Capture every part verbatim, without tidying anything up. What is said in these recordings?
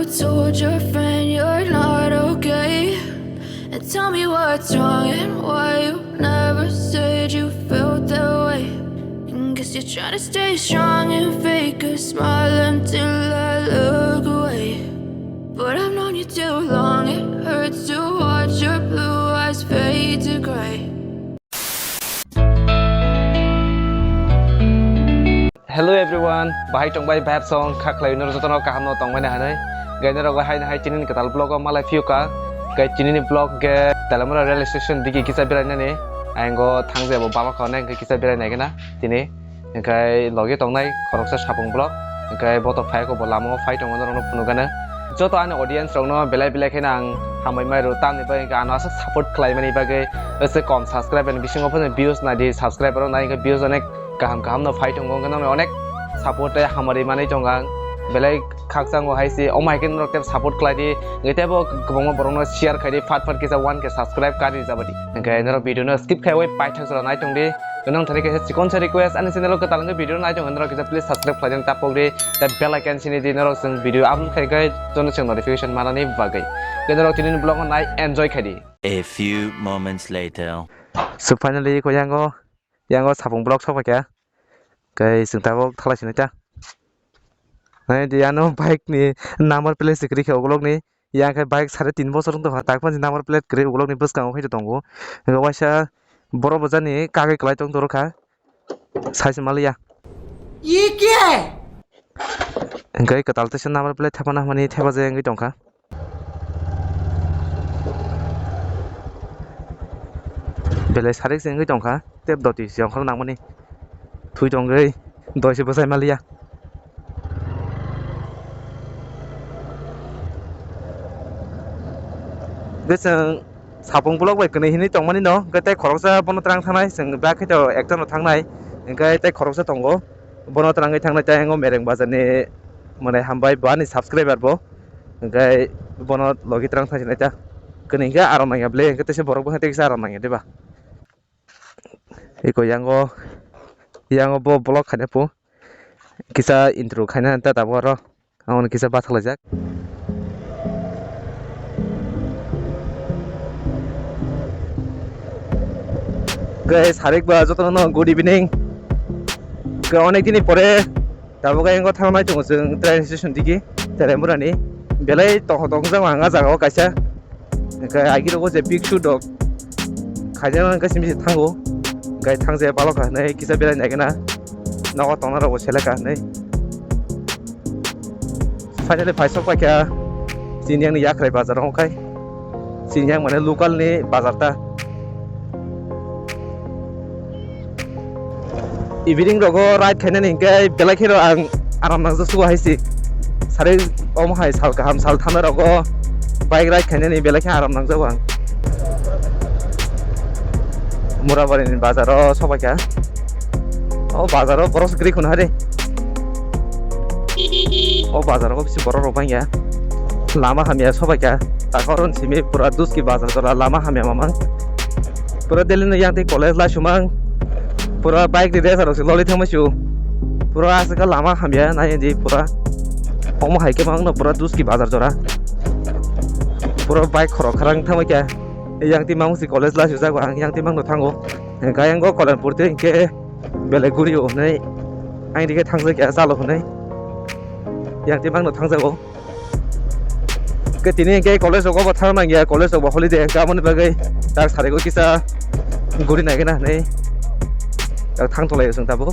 Told your friend you're not okay. And tell me what's wrong and why you never said you felt that way. And guess you're trying to stay strong and fake a smile until I look away. But I've known you too long, it hurts to watch your blue eyes fade to gray. Hello everyone, bahai tongbai bahar song kha khlai nor jotono kaham no tongmani hanai. Gai norok hai hai tini ni kwtal vlog o malai phiyo ka. Gai tini ni vlog ge Talamura rail station digi kisa berai nani. Aingo thangje bo baba khone kisa berai nai gana tini. Engkai logi tongnai khoroksa sapung vlog. Engkai boto phai ko bo lama o phai tongo norok no phunugana. Joto ani audience rok no belai belai khe ang hambai mai ro tamni bai engkai ano aswk support khlai mani bagwi. Ese kom subscriber ni bisingo phano views nai di, subscriber o nai engkai views onek kaham kaham no phai tongo, wngkhe nokni onek support tei hamari manwi tongo ang. Belai khakchang o hai se, omo hai khe norok tei support khlai di, wngkhe teibo kwbangma borok no share khai di, phat phat kisa one K subscribe kari jaba di. Hwnkhe norok video no skip khaiwi paithak jora nai tong di. Nong thani kaisa chikon sa request, ani channel o kwtal wngkhe video nai tong norok kisa please subscribe khlai di, tapok di, tei bell icon sini di, norok chwng video upload khai khai jono chwng notification manani bagwi. Hwnkhe norok tini ni vlog no nai enjoy khai di. A few moments later. So finally ko yango yango sapung block sok kha. Kai sing tabok thalai sini ta. Nai di ano bike ni number plate sikri khe ukulok ni. Yang khe bike sare tin bosor wng tongkha tak phano number plate kwrwi ukulok ni bwskango khe tongo. Waisa borok bwsani kagwi kwlai tong dorokha. Sai se maliya. Ye kya hai? Hwnkhe kwtal teisa number plate thepana hwnmani thepa jai wngwi tongkha. Belai sarik se wngwi tongkha tei doti se ongkhorna nangmani thwi tongwi doi se bwsai maliya. Bwswng. Sapung block bai kwnwi hinwi tongmani no, hwnkhe tei khoroksa bono twrang thangnai, chwng bak khe to ekta no thangnai, hwnkhe tei khoroksa tongo, bono twrangwi thangnai tei ayang o Mereng bazar ni mwnai hambai bo ani subscriber bo, hwnkhe bono logi twrang thang sinai ta, kwnwi hwnkhe aram nangya ble, hwnkhe teisa borok bo hwnkhe teisa aram nangya diba? Eko yango, yango bo block khaina po, kisa intro khaina ta tabuk aro. Ang kisa bathalaijak. Guys, harikba jotono good evening. Ke onek dini pore tabuk ayang thangnai tongo chwng train station digi, Tripurani. Belai tongthok tongthok jagao ang ah jagao kaisa. Hwnkhe agi rogo je big shoot rok khaijak nang khe simi se thango. Hwnkhe thang je balok kha hinwi kisa berai nai gana nogo tongna rok bo selek kha hinwi. Finally phaisok paikha chini yang ni yakhrai bazar o khai. Chini yang mane local ni bazar ta. Evening rogo ride khainani hwnkhe belai kheno ang aram nangjak sugo hai se. Sari omo hai sal kaham sal thana rogo bike ride khainani belai khe aram nangjak ang. Murabari ni bazar o sobaikha. O bazar o borok se kwrwi khun hai de. O bazar o bisi borok rok bangya. Lama hamya sobaikha. Takhor simi pura duski bazar jora lama hamya mamang. Pura daily no yang tei college lai sumang. Pura bike ni race rok se lolwi thangma su. Pura aswk lama hamya nai di pura. Omo hai khe mang no pura duski bazar jora. Pura bike khorok kharang thangma khe. Yang tei mang si college lai sujak ang yang tei mang no thango. Gayang go college purte ke belai guri o nei. Ang dikhe thangsa khe chalo hwnwi. Yang tei mang no thangsa go. Ke tini ke college rogo bo thang nang ya, college rogo holiday ka mani bagwi tak sari go kisa guri nai gana nei. Tak thang tolai sung tabo.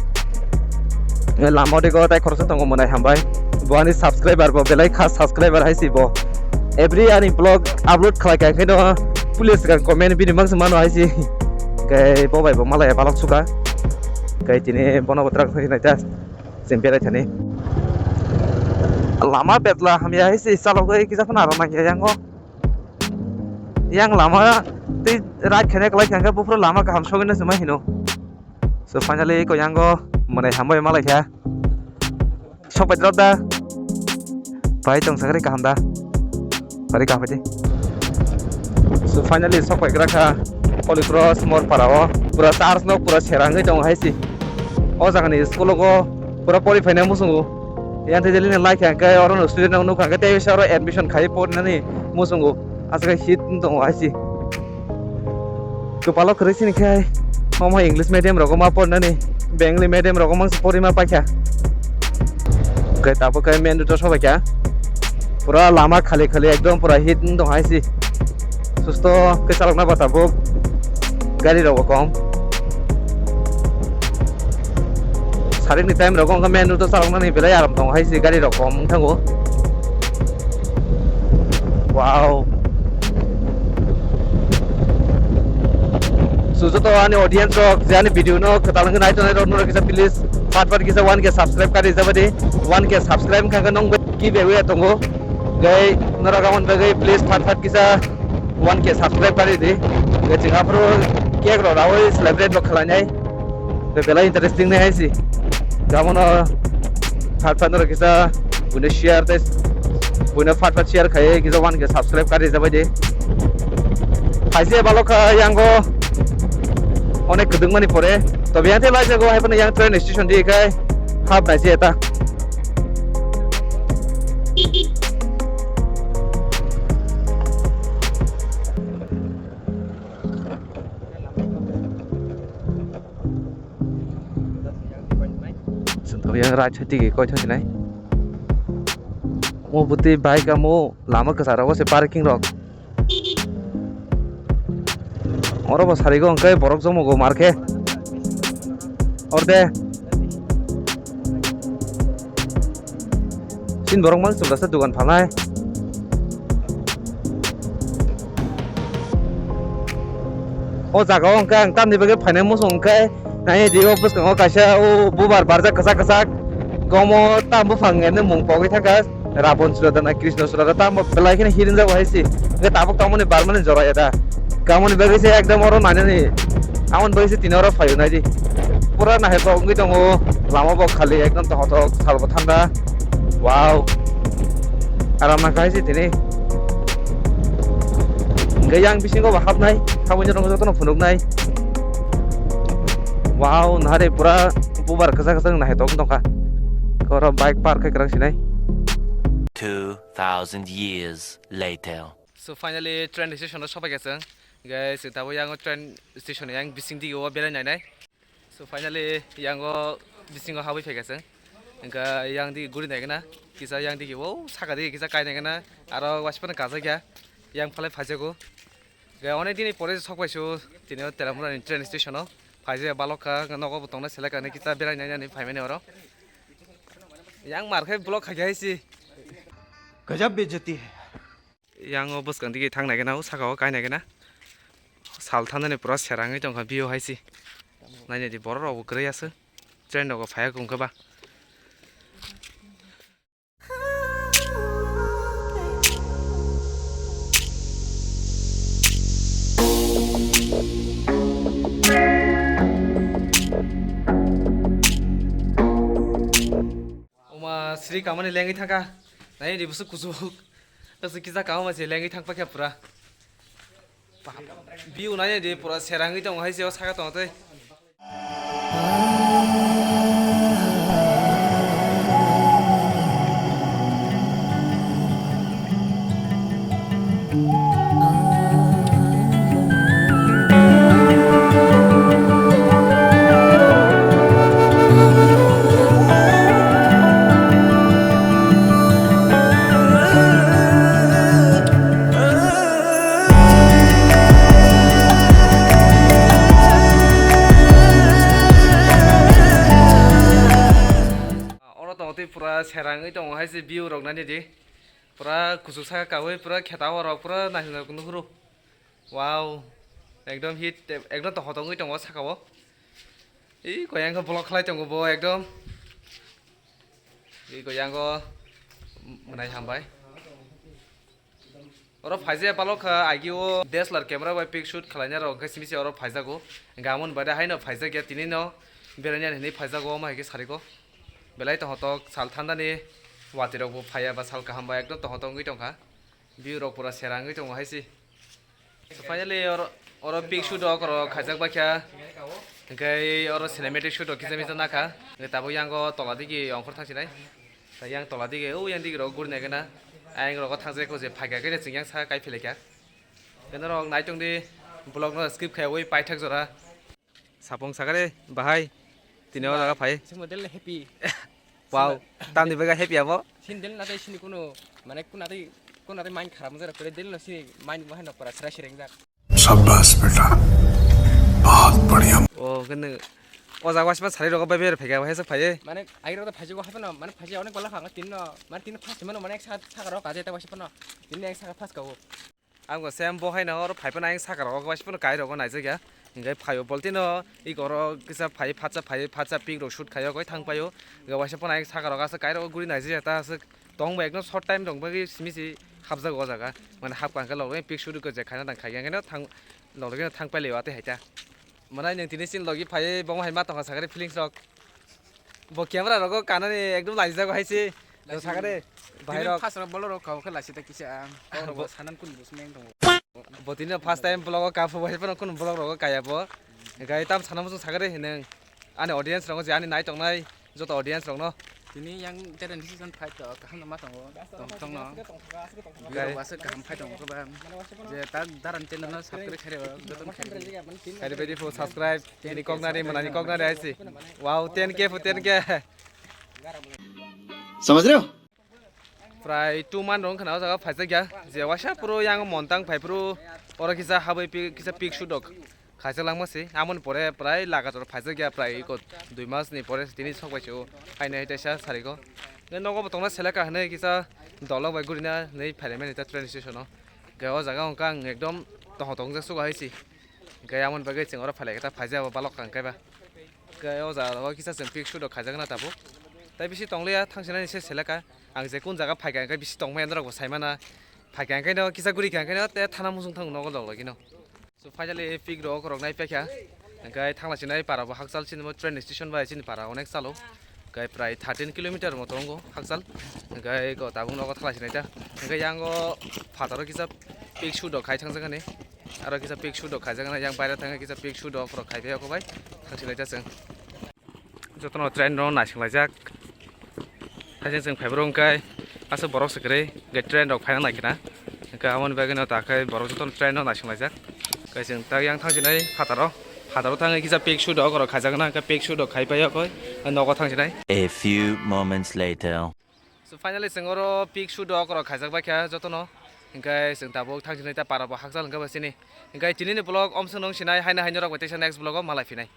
Lama de go tai khoroksa tongo monai hambai. Bo ani subscriber bo belai kha subscriber hai si bo. Every ani vlog upload khlai ka kheno police ka comment bini mang se mano hai si. Ke bo bai bo malai balok suka. Ke tini bono botra khoi nai ta. Chwng berai thani. Lama betla hamya hai se chalogwi kisa phano aro nangya yango. Yang lama tei ride khaina kwlai kha hwnkhe buphuru lama kaham sogwino se ma hino. So finally ko yango mwnai hambai malai kha. Sok bai drop da. Bai tong sakri kaham da. Bari kaham di. So finally sok bai gra kha. Holy Cross mor para o. Pura church no pura serangwi tong hai si. O jaga ni school go pura pori phaina musungo. Yang thai jeli ni lai kha khe oro no student rok nukha khe tei oro admission khai pornani muchungo aswk hit wng tongo hai si. Kwpalo kwrwi sini khe omo English medium rogo ma pornani, Bengali medium rogo ma porima paikha. Khe tabuk khe main road o sobaikha. Pura lama khali khali ekdom pura hit wng tong hai si. Susto khe chalokna ba tabuk gari rok bo kom. Sarik ni time rogo wngkha main road o chaloknani belai aram tongo hai si gari rok kom wng thango. Wow. So joto ani audience rok je ani video no kwtal wngwi nai tongnai rok norok kisa please fat fat kisa one K subscribe kari jabadi one K subscribe wngkha khe nong giveaway tongo. Gai norok amon bagwi please fat fat kisa one K subscribe kari di. Gai chwng aphuru cake rok rawi celebrate rok khlainai. Gai belai interesting nai hai si. Gamono fat fat norok kisa buino share tei buino fat fat share khai kisa one K subscribe kari jabai di. Phaise balok kha yango onek kwdwkmani pore. Tobe yang tei lai jago hai phano yang train station di khai hap nai se eta. Chwng tong yang right side digi koi thang sinai. Omo bwtwi bike amo lama kwcharo se parking rok. Oro bo sarigo hwnkhe borok jomogo mar khe. Orde. Chini borok mang chwng dasa dugan phalnai. O jaga o hwnkhe ang tamni bagwi phainai muchung hwnkhe nai di o bwskango kaisa o bubar barjak kwchak kwchak. Gomo tam buphang emni mung pogwi thangkha. Rabon chwla da na Krishna chwla da tamo belai kheno hirinjak hai si. Hwnkhe tabuk tamoni barmani jora ya da. Kamoni bagwi se ekdom oro nainani. Amoni bagwi se tini oro phaio nai di. Pura naithok wngwi tongo. Lama bo khali ekdom tongthok salbo thanda. Wow. Aram nangkha hai si tini. Hwnkhe yang bisingo bo hapnai. Tabukni jotono phunuknai. Wow, nahare pura bubar kwchak kwchak naithok wng tongkha. Oro bike park khai kwrang sinai. Two thousand years later. So finally train station o sopai kha chwng. Guys, chwng tabuk yango train station yang bising dige o berai nainai. So finally yango bisingo habwi phaikha chwng. Hwnkhe yang dige guri naikhe na kisa yang dige o saka dige kisa kai naikhe na aro waisa phano kajak ya yang phalai phaijago. Hwnkhe onek dini pore sok paisu tini o Telamura ni train station o phaijak balok kha nogo bo tongna selek ani kisa berai nainani phaimani oro. Yang mar khe block khaikhe hai si. Gajab bejati hai. Yang o bwskang digi thang nai gana o saka o kai nai gana. Sal thanani pura serangwi tongkha view hai si. Naina di borok rok bo kwrwi aswk. Train rok bo phaiya kung khe ba. Oma sri kamani lengwi thangkha. Naina di bwswk kuchuk. Aswk kisa kaham se lengwi thang pakya pura. View naina di pura serangwi tongo hai se o saka tongo tei. Oro tongo tei pura serangwi tongo hai se view rok naina di. Pura kuchuk saka kaui pura kheta o rok pura naisingchak nukhuru. Wow. Ekdom hit, ekdom to hotongwi tongo saka o. Ih, koyang khe block khlai tongo bo ekdom. Ih, koyang o mwnai hambai. Oro phaijak balok kha, agi o D S L R camera bai pic shoot khlaina rok hwnkhe simi se oro phaijago. Hwnkhe amoni baade haino phaijak ya, tini no beraina hinwi phaijago, omo hai khe sariko. Belai tongthok sal thandani watwi rok bo phaiya ba sal kaham bai ekdom tongthok wngwi tongkha. View rok pura sera wngwi tongo hai se. So finally oro, oro pic shoot rok oro khaijak bai kha. Hwnkhe oro cinematic shoot rok kisa misa nakha. Hwnkhe tabuk yango tola digi ongkhor thang sinai. Yang tola dige, o yang dige rok guri nai gana. Ayang rok thang jai ko je phaikha khe chwng yang sa kai philai kha. Khe norok nai tong di, vlog no skip khai wi paithak jora. Sapung sakare bahai tini o jaga phai. Simo del happy. Wow, tamni baga happy abo. Sin del na dai sini kuno, mane kuna dai, kuna dai mind kharap jara kore del no sini mind bahai no para sra sireng jak. शाबाश बेटा, बहुत बढ़िया। O kene o jaga wasipa sari rogo bai bai phega bai sa phai. Mane ai rogo phai go hape no, mane phai onek bala khanga tin no, mane tin first mano mane ek sa saka rok aje ta wasipa no. Tin ek saka first ka o. Ang go sem bo hai no oro phai phano ang saka rok wasipa no kai rogo nai jagya. Hingai phai o bolti no i goro kisa phai phatsa phai phatsa pik rok shoot khai o koi thang pai o. Ga wasipa no ang saka rok asa kai rogo guri nai jagya ta asa. Tong bai ekdom short time tong bai simi si hapjak o jaga. Mane hap kangkhe logo pic shoot ko je khaina tang khai khe no thang logo no thang pai le wate hai ta. Mane nang tini sin logi phai bo hai ma tong sakari feelings rok. Bo camera rogo kanani ekdom laijak hai si. Sakari bahai rok. First rok bolo rok kau khe laisi ta kisa. Bo sanan kun bus meng tong. Bo tini first time vlog o kapu bai phano kun vlog rogo kaya bo. Gai tam sana muchung sakari hineng. Ani audience rok je ani nai tongnai. Joto audience rokno. Tini yang tere decision fight to kaham ma tongo. Tong tongno. Biro wase kaham fight tongo ba. Je ta daran channel no subscribe khario joton khario. Khairi bedi fu subscribe. Tini koknari manani koknari aisi. Wow, ten K fu ten K. समझ रहे हो? Prai two month rong khana o jaga phaijak ya. Je wasa puro yang montang phai puro oro kisa habwi pi-, kisa pik sudok. Khaijak langma se, amoni pore prai lagator phaijak ya, prai iko dui mas ni pore tini sok bai se o, haino hai teisa sari ko. Nge nogo bo tongna seleka hinwi kisa dolok bai gurina hinwi phaimani ta train station o. Ge o jaga wngkha ang ekdom tongthok tongjak sugo hai se. Ge amoni bagwi chwng oro phailai khe ta phaijak bo balok kang kaiba. Ge o jaga o kisa chwng pik sudok khaijak na tabuk. Tai bisi tongliya thangsinani se seleka. Ang je kun jaga phaikha hwnkhe bisi tongmaya norok bo saimana. Phaikha hwnkhe no kisa gurikha hwnkhe no te thana musung thang nogo dolok ino. So finally pik rok rok nai paikha. Hingkai thangla sinai para bo hakchal sini mo train station bai sini para onek chalo. Hingkai prai thirteen kilometer mo tongo hakchal. Hingkai go tabuk nogo thangla sinai ta. Hingkai yango phataro kisa pik shoot rok khai thangjakani. Aro kisa pik shoot rok khaijakna yang baire thangkhe kisa pik shoot rok khai phai bai thangsinai ta chwng. Jotono train rok naisinglaijak. Haising chwng phaibrw hwnkhe aswk borok se kwrwi hwnkhe train rok phaina naikhe na. Hwnkhe aboni bagwino takhai borok jotono train rok naisinglaijak. Hwnkhe chwng tak yang thangsinai phataro. Phataro thangwi kisa pik shoot rok khaijakna hwnkhe pik shoot rok khai paiyakhe nogo thangsinai. A few moments later. So finally chwng oro pik shoot rok khaijakbaikha jotono. Hwnkhe chwng tabuk thangsinai ta para bo hakchal hwnkhe ba chini. Hwnkhe tinini vlog omswk nung sinai haino haino rok bai teisa next vlog o malai phinai.